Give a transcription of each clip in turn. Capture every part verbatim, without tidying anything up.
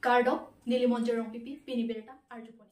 Kardom, neli Monjir Rongpipi, pini birta arjupon.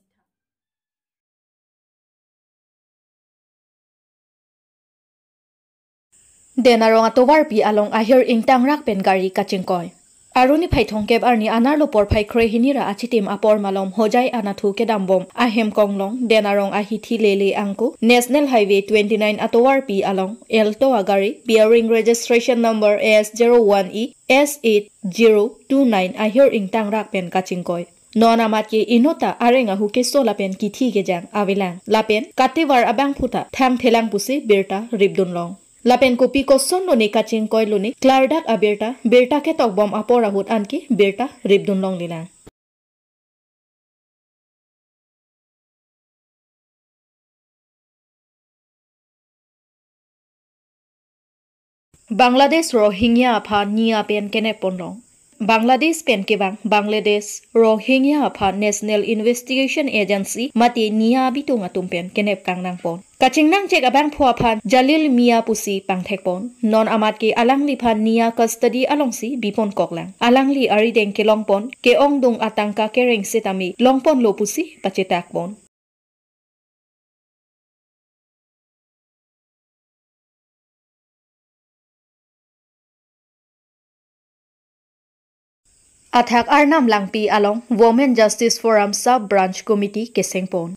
Den Arong atovarpi along ahir ingtangrak pen gari kachingkoi. Aruni phai thomkep arni anerlo porphai kre hini ra achitim apor malom Hojai anatthu kedambom ahem konglong Den Arong ahithi lele angku National Highway twenty-nine atovarpi along Alto agari bearing registration number S zero one E S eight zero two nine ahir ingtangrak pen kachingkoi. Non amat ke inut ta areng ahu keso lapen kithi kejang avelang. Lapen kativar abangphu ta thangthelang pusi birta ripdunlong. Lapen kopi kosonlo ne kachingkoilo ne klardak abirta, birta ketokbom apor ahut anke birta ripdunlonglelang. Bangladesh Rohingya aphan niya pen kenep ponlong. Bangladesh pen kevang Bangladesh Rohingya aphan National Investigation Agency mate niya abitung atum pen kenep kangnangpon. Kachingnangchek abangphu aphan Jalil Mia pusi pangthekpon. Non amat ke alangliphan niya custody alongsi biponkoklang. Alangli arideng kelongpon, ke-ongdung atangka kereng setame longponlo pusi pachetakpon. Athak Arnam Langpi along Women Justice Forum Sub Branch Committee kesengpon.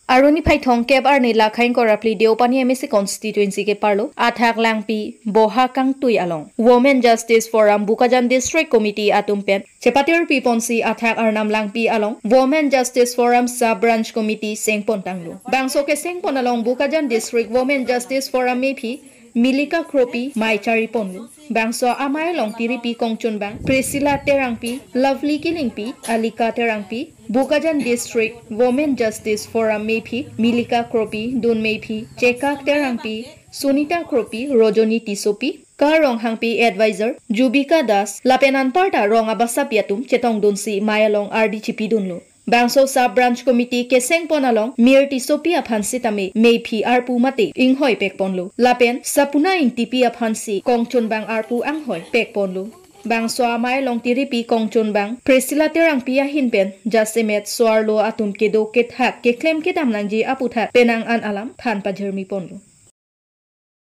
Aruni phai thomkep arni Lakhaing Korapli Deopani M A C constituency keparlo athak Langpi Boha Kangtui along Women Justice Forum Bokajan District Committee atum pen chepatir piponsi athak Arnam Langpi along Women Justice Forum Sub Branch Committee sengpon tanglo. Bangso kesengpon along Bokajan District Women Justice Forum mephi Milika Kropi mei chariponlo. Bangso amei along tiripi kongchunbang Priscilla Terangpi, Lovely Kilingpi, Alika Terangpi, Bokajan District Women Justice Forum mephi Milika Kropi, dun mephi Chekak Terangpi, Sunita Kropi, Rojoni Tissopi, Kar Ronghangpi advisor Jubika Das, lapen anparta rong abasapi atum chetongdunsi mei along ardi chipidunlo. Bangso Sub Branch Committee kesengpon along Mir Tissopi aphan sitame mephi arpu mate inghoi pekponlo. Lapen Sapuna Ingtipi aphansi kongchunbang arpu anghoi pekponlo. Bangso amei along tiripi kongchunbang Priscilla Terangpi ahin pen jasemet so-arlo atum kedo kethak keklem kedam nangji aputhak penang an alam than pajirmiponlo.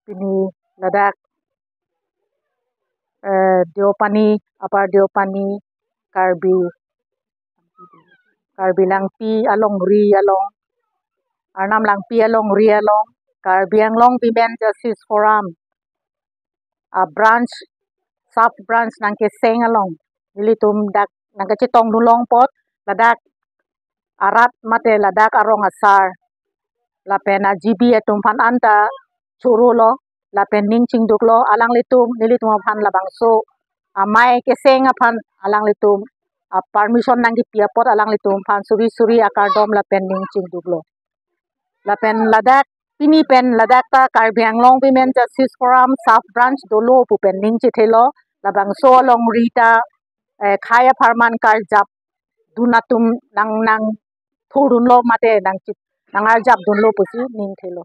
Pini ladak, eh, Deopani, Upper Deopani, Karbi, Karbi Langpi alongri along, Arnam Langpi alongri along, Karbi Anglong Women Justice Forum a branch, sub branch nangkeseng along nelitum dak nangkachetongdunlong apot, ladak arat mate ladak arong asar lapen a-G B atum aphan anta chorolo lapen ning chingduklo, alanglitum nelitum aphan labangso amei keseng aphan alanglitum a-permission nangkipi apot alanglitum aphan suri suri akardom lapen ning chingduklo. Lapen ladak pini pen ladak ta Karbi Anglong Women Justice Forum Sub Branch dolo pu pen ning chethelo, labangso alongri ta, eh, khei apharman karjapdun atum nang nangthurdunlo mate nang chit nang arjapdunlo pusi ning thelo.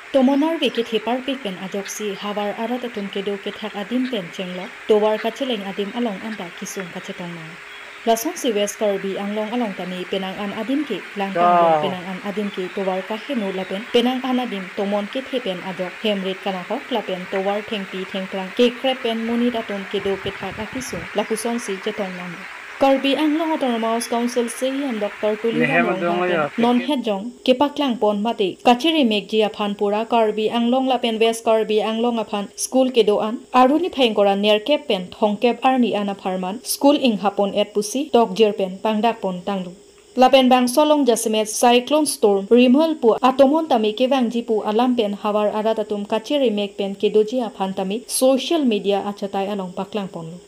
Tomon arve kethe parpik pen ajoksi havar arat atum kedo kethak adim pen chenglok tovar kacheleng adim along anta kesung kachetongnang. Lasonsi West Karbi Anglong along tame penang an adim ke langkangdun, penang an adim ke tovar kaheno lapen penang an adim tomon kethe pen ajok hem rit kanahok lapen tovar thengpi thengphrang kekrep pen monit atum kedo kethak akesung lapusonsi chetongnang. Karbi Anglong Autonomous Council C E M Doctor Tuliram Ronghang pen non hetjong kepaklangpon mate kachiri mekji aphan pura Karbi Anglong lapen West Karbi Anglong aphan school kedo an aruni phai ingkoi ra nerkep pen thomkep arni an apharman school inghapon et pusi tokjir pen pangdakpon tanglo. Lapen bangso along jasemet cyclone storm Remal pu atomon tame kevangji pu alam pen havar arat atum kachiri mek pen kedoji aphan tame social media achatai along paklangponlo.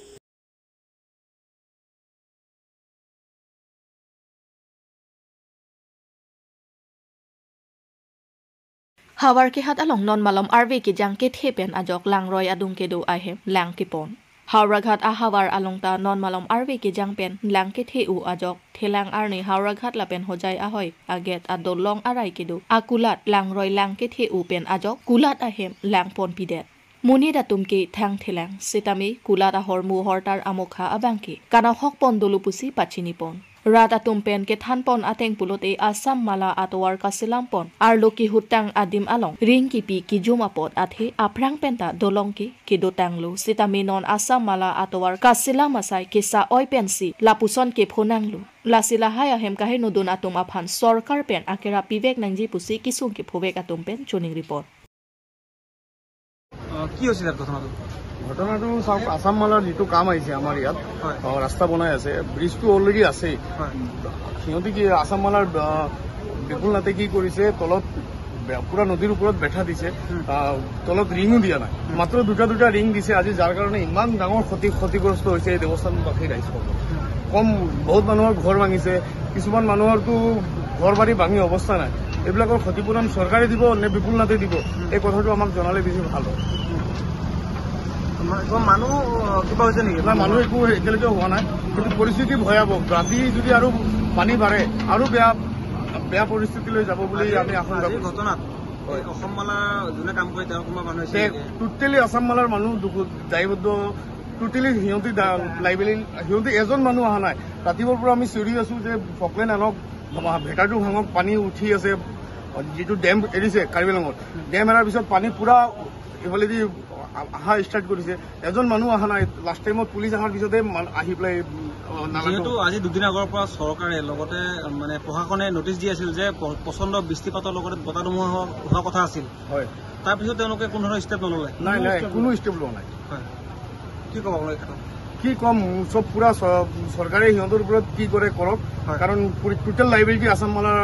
Havar kehat along non malom arve kejang kethe pen ajok langroi adung kedo ahem lang kepon. Howraghat ahavar along ta non malom arve kejang pen lang kethe-o ajok thelang arni Howraghat lapen Hojai ahoi agate adolong arai kedo akulat langroi lang kethe-o pen ajok kulat ahem langponpidet. Monit atum ke thangthelang sitame kulat ahormu hortar amokha abang ke kanahok pon dolo pusi pachini pon. Rat atum pen kethan pon ateng pulote Assam Mala atovar kasilam pon arlo kehutang adim along ring kipi kijum apot athe aphrang penta dolong ke kedotanglo sitame non Assam Mala atovar kasilam asai kesa oi pensi lapuson kephonanglo. Lasi lahai ahem kaheno dun atum aphan sorkar pen akera pivek nangji pusi kesung kephovek atum pen choningri pon. আহ, কি হৈছে তাত ঘটনাটো? ঘটনাটো চাওক, আছাম মালাৰ যিটো কাম আহিছে আমাৰ ইয়াত, হয়। আহ, ৰাস্তা বনাই আছে, ব্ৰিজটো অলৰেডি আছেই। হয়। সিহঁতে কি আছাম মালাৰ, আহ, বিপুল নাথে কি কৰিছে, তলত বে-, পুৰা নদীৰ ওপৰত বেঠা দিছে, হুম। আহ, তলত ৰিঙো দিয়া নাই, হুম। মাত্ৰ দুটা দুটা ৰিং দিছে আজি, যাৰ কাৰণে ইমান ডাঙৰ ক্ষতি, ক্ষতিগ্ৰস্ত হৈছে এই দেৱস্থানবাসী ৰাইজসকল। হুম। কম, বহুত মানুহৰ ঘৰ ভাঙিছে, কিছুমান মানুহৰতো ঘৰ বাৰী ভাঙি অৱস্থা নাই। এইবিলাকৰ ক্ষতিপূৰণ চৰকাৰে দিব নে বিপুল নাথে দিব, এই কথাটো আমাক জনালে বেছি ভাল হয়। মা-, কিবা মানুহ, আহ, কিবা হৈছে নেকি? নাই, মানুহ একো এতিয়ালৈকে হোৱা নাই, কিন্তু পৰিস্থিতি ভয়াৱহ। ৰাতি যদি আৰু পানী বাঢ়ে, আৰু বেয়া, বেয়া পৰিস্থিতিলৈ যাব বুলি আজি, আমি আশংকা আজিৰ কৰিছোঁ। ঘটনাত হয়। এই অসম মালা যোনে কাম কৰে, তেওঁৰ কোনোবা মানুহ হৈছে তে নেকি? টোটেলি আছাম মালাৰ মানুহ দুখ-, দায়বদ্ধ, টোটেলি সিহঁতে দা-, লাইবিলিটি, সিহঁতে এজন মানুহ অহা নাই। ৰাতিপুৱাৰ পৰা আমি চিঞৰি আছোঁ যে ফকলেন আনক, ভেটাৰটো ভাঙক, পানী উঠি আছে, যিটো ডেম এৰিছে কাৰ্বি আংলঙত, ডেম এৰাৰ পিছত পানী পূৰা এইফালেদি আ-, অহা ষ্টাৰ্ট কৰিছে। এজন মানুহ অহা নাই। লাষ্ট টাইমত পুলিচ অহাৰ পিছতে মান-, আহি পেলাই, উম, অ, নালাটো যিহেতু আজি দুদিন আগৰ পৰা চৰকাৰে লগতে, মানে, প্ৰশাসনে নটিচ দি আছিল যে প-, প্ৰচণ্ড বৃষ্টিপাতৰ লগতে বতাহ ধুমুহা হোৱা, হোৱা কথা আছিল। হয়। তাৰ পিছত তেওঁলোকে কোনো ধৰণৰ ষ্টেপ নল'লে? নাই, নাই, কোনো ষ্টেপ লোৱা নাই। হয়। কি ক'ব আপোনালোকে এই ক্ষেত্ৰত? কি ক'ম, চব পুৰা চ-, চৰকাৰে সিহঁতৰ ওপৰত কি কৰে কৰক, হয়। কাৰণ পুৰি-, টোটেল লাইবিলিটি আছাম মালাৰ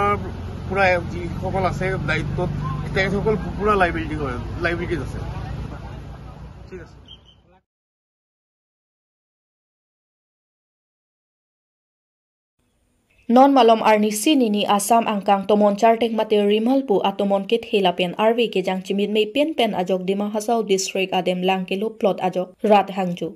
পুৰা যিসকল আছে দায়িত্বত, তেখেতসকল পুৰা লাইবিলিটি হয়, লাইবিলিটিত আছে। ঠিক আছে। Non malom arnisi nini Assam angkang tomon charteng mate Rimal pu atomon kethe lapen arve kejang chimit mei pen pen ajok Dima Hasao district adem lang kelo plot ajok rat hangjo.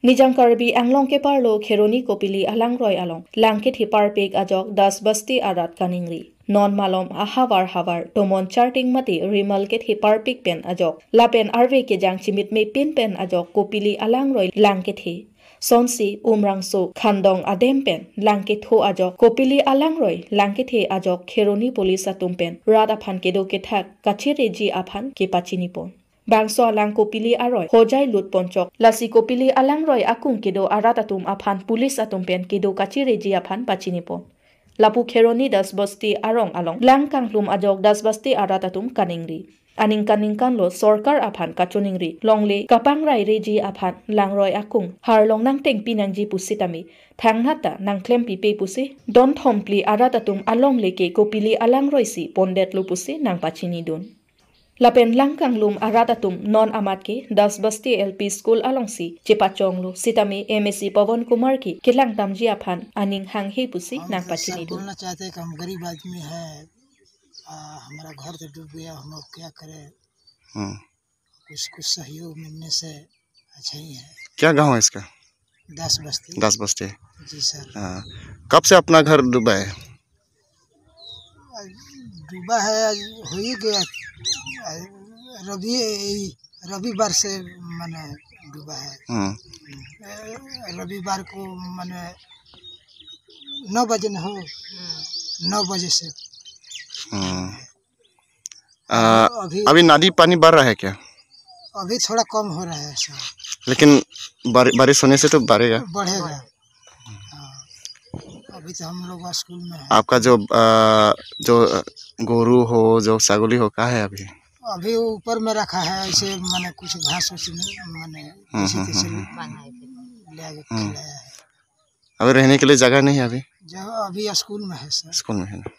Nijang Karbi Anglong keparlo Kheroni Kopili alangroi along lang kethe parpik ajok Das Basti arat kaningri. Non malom ahavar havar tomon charteng mate Rimal kethe parpik pen ajok lapen arve kejang chimit mei pen pen ajok Kopili alangroi lang kethe. Sonsi Umrangso Khandong adem pen lang ketho ajok Kopili alangroi lang kethe ajok Kheroni police atum pen rat aphan kedo kethak kachireji aphan kepachini pon. Bangso alang Kopili aroi Hojai lut ponchok, lasi Kopili alangroi akung kedo arat atum aphan police atum pen kedo kachireji aphan pachini pon. Lapu Kheroni Das Basti arong along lang kanglum ajok Das Basti arat atum kaningri. Aningkan ningkan lo sorkar aphan kachoningri longle kapangraireji aphan langroi akung harlong nangtengpi nangji pusitame thangnat ta nangklempipe pusi don thomphli arat atum alongle ke Kopili alangroi si pondetlo pusi nangpachini dun. Lapen lang kanglum arat atum non amat ke Das Basti L P School alongsi chepachonglo sitame M A C Pawan Kumar ke kelang damji aphan aning hanghe pusi हम तो nangpachini सब dun. बोलना चाहते हैं कि हम गरीब आदमी है, आ, हमारा घर तो डूब गया, हम लोग क्या करें? हम्म। कुछ, कुछ सहयोग मिलने से अच्छा ही है। क्या गांव है इसका? दस बस्ती। दस बस्ती। जी सर। हाँ। कब से अपना घर डूबा है? डूबा है, आज हो ही गया। रवि, रविवार से माने डूबा है। हम्म। रविवार को माने नौ बजे न हो, नौ बजे से। हम्म। आ, अभी अभी नदी पानी बढ़ रहा है क्या? अभी थोड़ा कम हो रहा है सर। लेकिन बारि-, बारिश होने से तो बढ़ेगा। बढ़ेगा। हाँ। अभी तो हम लोग स्कूल में हैं। आपका जो, आ, जो गोरू हो, जो सागली हो, कहाँ है अभी? अभी ऊपर में रखा है, ऐसे माने कुछ घास उस में, माने हम्म, जैसे हम्म, तैसे हम्म, हम्म। ले आके हम्म। खिलाया है। अभी रहने के लिए जगह नहीं है अभी? जगह अभी स्कूल में है सर। स्कूल में है ना?